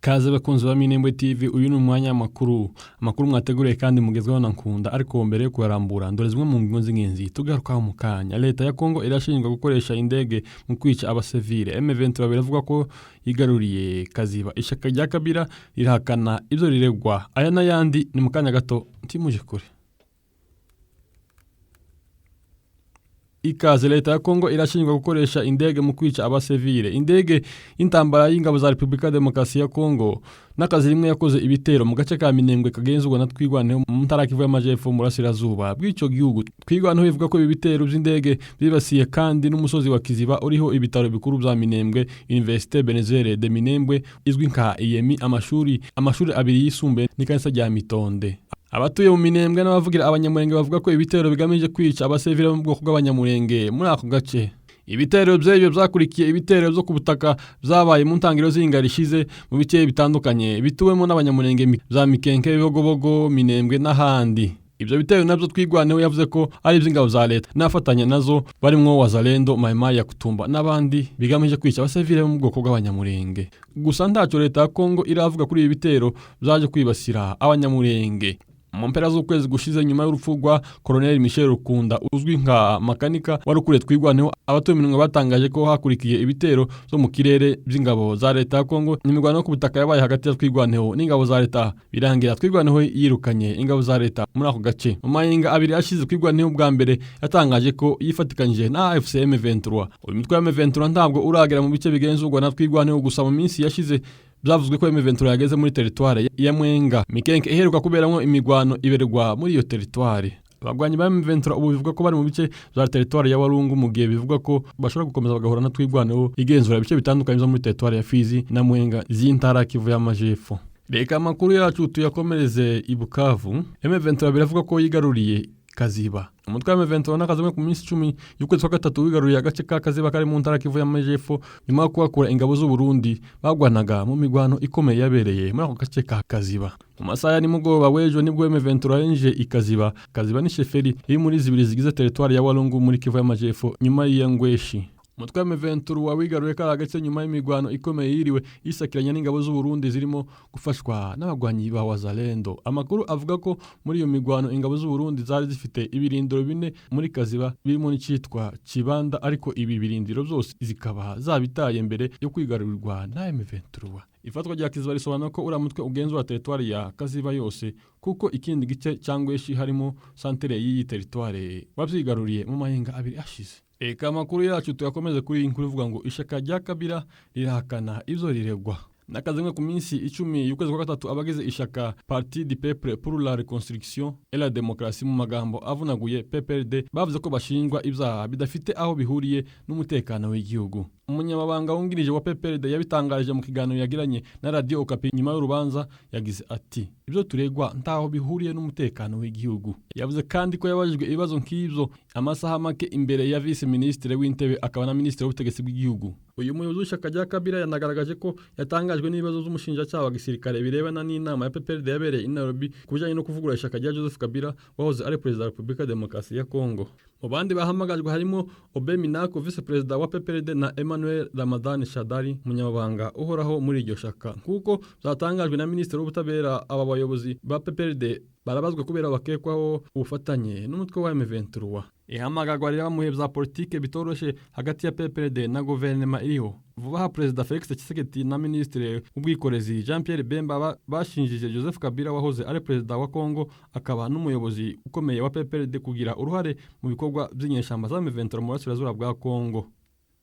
Kaze bakunzi ba Minembwe TV, uyu ni umwanya w'amakuru, amakuru mwateguriye kandi mugezweho na Nkunda. Ariko mbere yo kuyarambura, ndore zimwe mu ngingo z'ingenzi tugarukaho mu kanya. Leta ya Kongo irashinjwa gukoresha indege mu kwica abasivile. M23 biravuga ko yigaruriye Kaziba. Ishyaka rya Kabila rirahakana ibyo riregwa. Aya n'ayandi ni mu kanya gato, ntimuje kure. Ikaze. Leta ya Kongo irashinjwa gukoresha indege mu kwica abasivile. Indege y'intambara y'ingabo za Repubulika ya Demokarasi ya Kongo n'akazi rimwe yakoze ibitero mu gace ka Minembwe kagenzurwa na Twirwaneho mu ntara Kivu y'Amajepfo mu burasirazuba bw'ico gihugu. Twirwaneho ivuga ko ibi bitero by'indege byibasiye kandi n'umusozi wa Kiziba uriho ibitaro bikuru bya Minembwe, Université Benezere de Minembwe izwi nka IEMI, amashuri abiri yisumbuye n'ikanisa rya Mitonde. Abatuye mu Minembwe n'abavugira Abanyamurenge bavuga ko ibitero bigamije kwica abasivile bo mu bwoko bw'Abanyamurenge muri ako gace. Ibitero by'ibyo byakurikiye ibitero byo ku butaka byabaye mu ntangiriro z'inga rishize mu bice bitandukanye bituwemo n'Abanyamurenge bya Mikenke, Bibogobogo, Minembwe n'ahandi. Ibyo bitero nabyo Twirwaneho yavuze ko ari iby'ingabo za leta n'abafatanya nazo barimwo Wazalendo, Maimai ya Kutumba n'abandi, bigamije kwica abasivile bo mu bwoko bw'Abanyamurenge. Gusa ntacyo leta ya Kongo iravuga kuri ibi bitero byaje kwibasira Abanyamurenge. Mu mpera z'ukwezi gushize, nyuma y'urupfu rwa Colonel Michel Rukunda uzwi nka Makanika wari ukuriye Twirwaneho, abatuye Minembwe batangaje ko hakurikiye ibitero byo mu kirere by'ingabo za leta ya Kongo. Imirwano yo ku butaka yabaye hagati ya Twirwaneho n'ingabo za leta, birangira Twirwaneho yirukanye ingabo za leta muri ako gace. Mu mayinga abiri ashize, Twirwaneho bwa mbere yatangaje ko yifatikanyije na AFC M23. Uyu mutwe wa M23 ntabwo uragera mu bice bigenzurwa na Twirwaneho, gusa mu minsi yashize byavuzwe ko M23 yageze muri teritware ya Mwenga, Mikenke iheruka kuberamo imigwano iberwa muri iyo teritware. Abagwanyi ba M23 ubu bivuga ko bari mu bice bya teritware ya Walungu, mu gihe bivuga ko bashobora gukomeza bagahura na Twirwaneho igenzura ibice bitandukanye byo muri teritware ya Fizi na Mwenga z'intara Kivu y'Amajepfo. Reka amakuru yacu tuyakomereze i Bukavu. M23 biravuga ko yigaruriye Kaziba. Umutwe wa M23 n'akazi ku minsi 10 y'ukwezi kwa gatatu wigaruriye agace ka Kaziba kari mu ntara Kivu y'Amajepfo, nyuma yo kuhakura ingabo z'u Burundi bagwanaga mu migwano ikomeye yabereye muri ako gace ka Kaziba. Mu masaha ya nimugoroba w'ejo nibwo M23 yinjiye i Kaziba. Kaziba ni sheferi iri muri zibiri zigize teritwari ya Walungu muri Kivu y'Amajepfo nyuma y'iya Ngweshi. Umutwe wa M23 wawigaruye kariya gace nyuma y'imigwano ikomeye yiriwe yisakiranya n'ingabo z'u Burundi zirimo gufashwa n'abagwanyi ba Wazalendo. Amakuru avuga ko muri iyo migwano ingabo z'u Burundi zari zifite ibirindiro bine muri Kaziba birimo n'icitwa Kibanda, ariko ibi birindiro byose zikaba zabitaye mbere yo kwigarurirwa na M23. Ifatwa rya Kiziba risobanura ko uriya mutwe ugenzura teritwari ya Kaziba yose, kuko ikindi gice cyangwa harimo santere y'iyi teritwari wabyigaruriye mu mahinga abiri ashize. Reka amakuru yacu tuyakomeze kuri iyi nkuru ivuga ngo ishyaka rya Kabila rirahakana ibyo riregwa. N'akazimwe ku minsi 10 y'ukwezi kwa gatatu, abagize ishyaka Parti du Peuple pour la Reconstruction et la Démocratie, mu magambo avunaguye PPRD, bavuze ko bashinjwa ibyaha bidafite aho bihuriye n'umutekano w'igihugu. Umunyamabanga wungirije wa PPRD yabitangarije mu kiganiro yagiranye na Radio Okapi nyuma y'urubanza. Yagize ati: "Ibyo turegwa ntaho bihuriye n'umutekano w'igihugu." Yavuze kandi ko yabajijwe ibibazo nk'ibyo amasaha make imbere ya vice ministre w'intebe akaba na ministre w'ubutegetsi bw'igihugu. Uyu muyobozi w'ishyaka rya Kabila yanagaragaje ko yatangajwe n'ibibazo by'umushinjacyaha wa gisirikare birebana n'inama ya PPRD yabereye i Nairobi ku bijyanye no kuvugurura ishyaka rya Joseph Kabila wahoze ari perezida wa Repubulika ya Demokarasi ya Kongo. Mu bandi bahamagajwe harimo Aubin Minaku, vice perezida wa PPRD, na Emmanuel Ramadan Shadari, umunyamabanga uhoraho muri iryo shyaka. Nk'uko byatangajwe na minisitiri w'ubutabera, aba bayobozi ba PPRD barabazwa kubera bakekwaho ubufatanye n'umutwe wa M23. Ihamagarwa riraba mu bihe bya politike bitoroshe hagati ya PPRD na guverinoma iriho. Vuba aha Perezida Felix Tshisekedi na Minisitiri w'ubwikorezi Jean Pierre Bemba bashinjije Joseph Kabila wahoze ari perezida wa Kongo akaba n'umuyobozi ukomeye wa PPRD kugira uruhare mu bikorwa by'inyeshyamba za M23 mu burasirazuba bwa Kongo.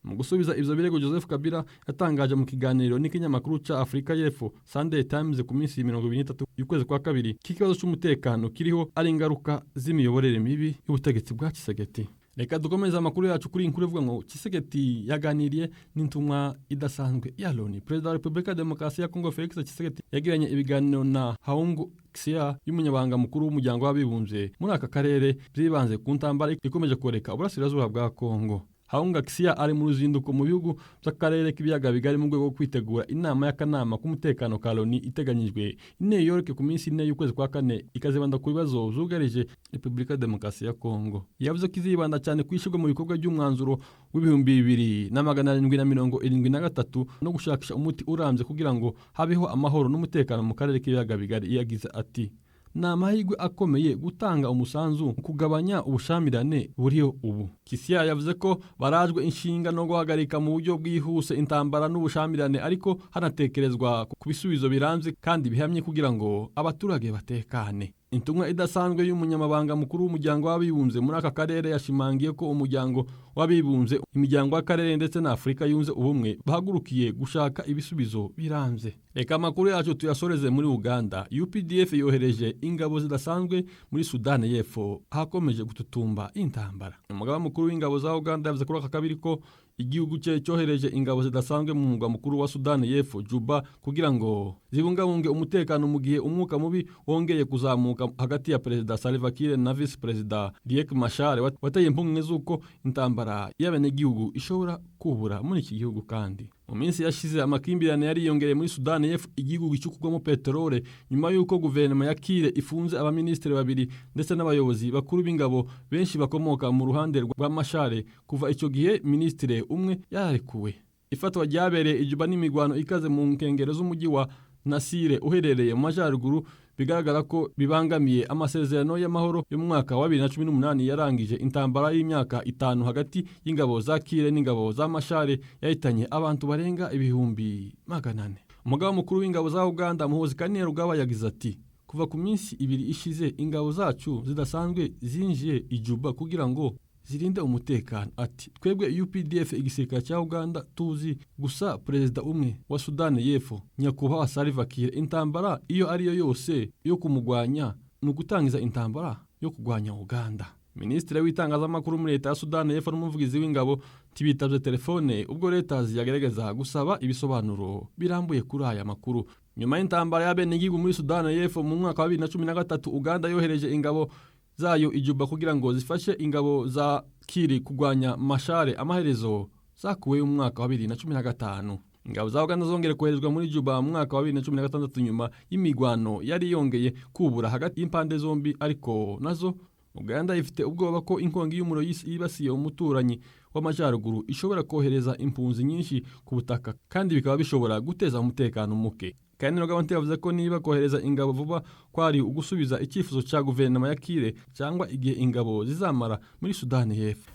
Mu gusubiza ibyo birego, Joseph Kabila yatangaje mu kiganiro n'ikinyamakuru cya Afurika y'Epfo Sunday Times ku minsi 23 y'ukwezi kwa kabiri ko ikibazo cy'umutekano kiriho ari ingaruka z'imiyoborere mibi y'ubutegetsi bwa Tshisekedi. Reka dukomeze amakuru yacu kuri iyi nkuru ivuga ngo Tshisekedi yaganiriye n'intumwa idasanzwe ya Loni. Perezida wa Repubulika ya Demokarasi ya Kongo Felix Tshisekedi yagiranye ibiganiro na Haung Xia y'umunyabanga mukuru w'umuryango w'abibumbye muri aka karere, byibanze ku ntambara ikomeje koreka uburasirazuba bwa Kongo. Haunga Kisia ari mu ruzinduko mu bihugu by'akarere k'ibiyaga bigari mu rwego rwo kwitegura inama y'akanama k'umutekano ka Loni iteganyijwe i New York ku minsi 4 y'ukwezi kwa kane, ikazibanda ku bibazo vyugarije Repubulika Demokarasi ya Kongo. Yavuze ko izibanda cyane ku ishyirwa mu bikorwa by'umwanzuro w'2773 no gushakisha umuti urambye kugira ngo habeho amahoro n'umutekano mu karere k'ibiyaga bigari. Yagize ati: "Ni amahirwe akomeye gutanga umusanzu mu kugabanya ubushamirane buriho ubu." Kisiya yavuze ko barajwe inshinga no guhagarika mu buryo bwihuse intambara n'ubushamirane, ariko hanatekerezwa ku bisubizo birambye kandi bihamye kugira ngo abaturage batekane. Intumwa idasanzwe y'umunyamabanga mukuru w'umuryango w'abibumbye muri aka karere yashimangiye ko umuryango w'abibumbye, imiryango y'akarere ndetse na Afurika yunze ubumwe bahagurukiye gushaka ibisubizo birambye. Reka amakuru yacu tuyasoreze muri Uganda. UPDF yohereje ingabo zidasanzwe muri Sudani y'Epfo hakomeje gututumba intambara. Umugaba mukuru w'ingabo za Uganda yavuze kuri aka kabiri ko igihugu cye cyohereje ingabo zidasanzwe mu murwa mukuru wa Sudani y'Epfo, Juba, kugira ngo zibungabunge umutekano mu gihe umwuka mubi wongeye kuzamuka hagati ya Perezida Salva Kiir na Visi Perezida Riek Machar, wateye impungenge z'uko intambara y'abenegihugu ishobora kubura muri iki gihugu. Kandi mu minsi yashize amakimbirane yariyongereye muri Sudani y'Epfo, igihugu gicukurwamo peterole, nyuma y'uko guverinoma ya Kiir ifunze abaminisitiri babiri ndetse n'abayobozi bakuru b'ingabo benshi bakomoka mu ruhande rwa Machar. Kuva icyo gihe minisitiri umwe yararekuwe. Ifatwa ryabereye ijuba n'imigwano ikaze mu nkengero z'umujyi wa Nasire uherereye mu majyaruguru bigaragara ko bibangamiye amasezerano y'amahoro yo mu mwaka wa 2018 yarangije intambara y'imyaka 5 hagati y'ingabo za Kiir n'ingabo za Machar yahitanye abantu barenga 400,000. Umugaba mukuru w'ingabo za Uganda Muhoozi Kainerugaba yagize ati: "Kuva ku minsi 2 ishize ingabo zacu zidasanzwe zinjiye ijuba kugira ngo zirinde umutekano." Ati: "Twebwe UPDF, igisirikare cya Uganda, tuzi gusa perezida umwe wa Sudani y'Epfo, Nyakubahwa Salva Kiir. Intambara iyo ariyo yose yo kumugwanya ni ugutangiza intambara yo kugwanya Uganda." Minisitiri w'itangazamakuru muri leta ya Sudani y'Epfo n'umuvugizi w'ingabo ntibitabye telefone ubwo leta yagerageza gusaba ibisobanuro birambuye kuri aya makuru. Nyuma y'intambara y'abenegihugu muri Sudani y'Epfo mu mwaka wa 2013, Uganda yohereje ingabo zayo ijuba kugira ngo zifashe ingabo za Kiir kugwanya Machar, amaherezo zakuwe mu mwaka wa 2015. Ingabo za Uganda zongeye koherezwa muri Juba mu mwaka wa 2016 nyuma y'imigwano yari yongeye kubura hagati y'impande zombi, ariko nazo Uganda ifite ubwoba ko inkongi y'umuriro yibasiye umuturanyi w'amajyaruguru ishobora kohereza impunzi nyinshi ku butaka, kandi bikaba bishobora guteza umutekano muke. Kainerugaba yavuze ko niba kohereza ingabo vuba kwari ugusubiza icyifuzo cya guverinoma ya Kiir cyangwa igihe ingabo zizamara muri Sudani y'Epfo.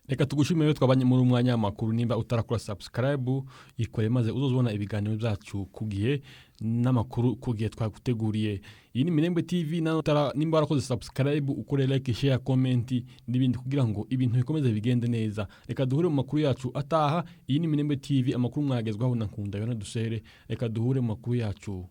Reka tugushimire twabanye muri umwanya w'amakuru. Nimba utarakora subscribe, yikore maze uzozubona ibiganiro byacu ku gihe n'amakuru ku gihe twaguteguriye. Iyi ni Minembwe TV. Nimba warakoze subscribe, ukore like, share, comment n'ibindi kugira ngo ibintu bikomeze bigende neza. Reka duhure mu makuru yacu ataha. Iyi ni Minembwe TV, amakuru mwagezwaho na Nkunda Yona Dusere. Reka duhure mu makuru yacu.